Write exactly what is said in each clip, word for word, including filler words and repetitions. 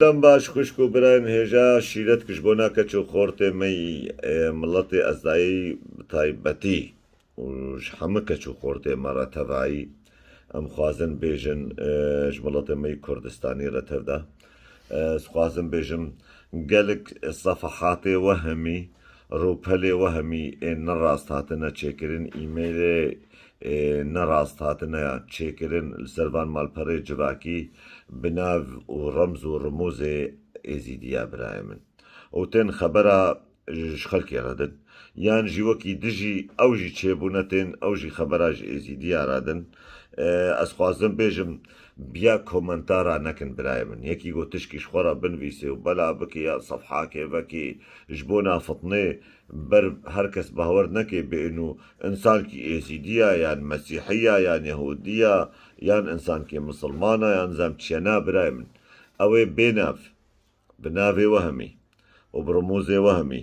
Dem baş xwişk û birayên hêja, şîret ji bona keç û xortê me yî, e, miletê Ezdayî bi taybetî û ji hemû keç û xortê me re tevayî. Em xwazin bêjin, e, ji miletê me yî Kurdistanî re tevda. E, ez xwazim bêjim, gelek sefahatê wehemî, rûpelê wehemî ê nerast hatine çêkirin, e-mailê, ê, nerast hatine çêkirin li ser van malperê civakî bi nav û remz û rimûzê Êzîdiya birayê min. Û tên xebera ji xelkê re din. Yan jî wekî dijî ew jî çêbûne tên, ew jî xebera ji Êzîdiya re din. E, ez xwazim bêjim, biya komentara nekin birayê min. Yekî got tişkî ji xwe re binivîsê û bela bike ya sefhakê vekê ji bona fitnê ber her kes bawer neke bê inu insankî Êzîdiya yan Mesîhiya yan Yehudiya yan insankî Misilmana yan zem çiye na birayê min. Ew ê bênav, bi navê wehemî û bi rimûzê wehemî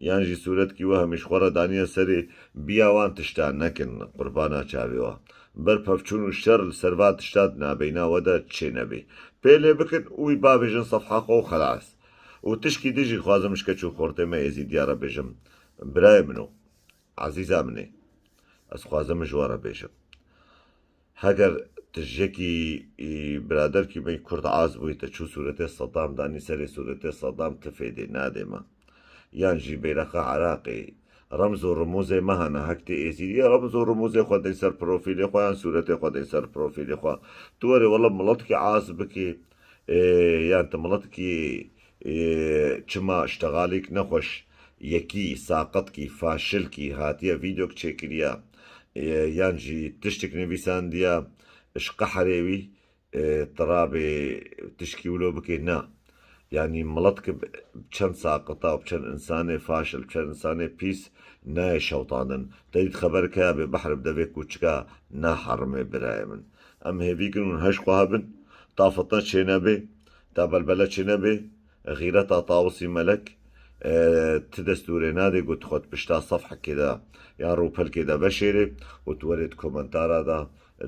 yan jî sûretkî wehemî ji xwe re daniye serê, biya wan tişta nekin qurbana çavê we. Ber pevçûn û şer li ser van tişta di nabeyna we de çê nebê. Pê lê bikin û wî bavêjin sefha xwe û xelas. Û tişkî din jî xwazim ji keç û xortê me Êzîdiya re bêjim. Birayê min o, ezîza min ê. Ez xwazim ji we re bêjim. Heger tu ji yekî, î, biraderkî me yî Kurd az bûyî, te çû sûretê Sedam danî serê sûretê Sedam, ti fêdê nadê me. Yan jî beyreqa Iraqê, remz û rimûzê me hene, hek tê Êzîdî, remz û rimûzê xwe dey ser profîlê xwe yan sûretê xwe dey ser profîlê xwe. Tu werê wele miletkî az bikî, ê, yan tu miletkî, ê, çima iştexalîk nexweş, yekî saqetkî, faşilkî hatiye vîdeok çêkiriya, ê, yan jî tiştik nivîsandiya, ji qehrê wî, ê, tirabê tişkî wilo bike, na. Yanî milet ki bi çend saqeta û bi çend insanê faşil, bi çend insanê pîs nayê şewtandin. Te dît xeber kaya bê behr bi devê kûçika naherimê birayê min. Em hêvî kin hûn heş xwe hebin, ta fitne çênebê, ta belbele çênebê, xîreta Tawusî Melek, e, ti destûrê nadê ku tu xwe di pişta sefhekê de yan rûpelkê de veşêrê û tu werê di komentara de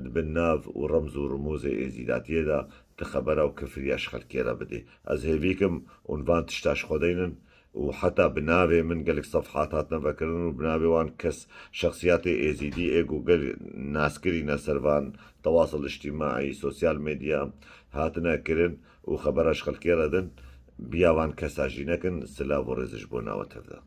di bin nav û remz û rimûzê êzîdatiyê de ti xebera û kifriya ji xelkê re bidê. Ez hêvî kim hûn van tişta ji xwe deynin û heta bi navê min gelek sefhat hatine vekirin û bi navê wan kes şexsiyatê êzîdî ê ku gel naskirîne ser van tewasil îctîmaî, sosyal medya hatine kirin û xebera ji xelkê re din, biya van kesa jî nekin, silav û rêz ji bo nawe tevda.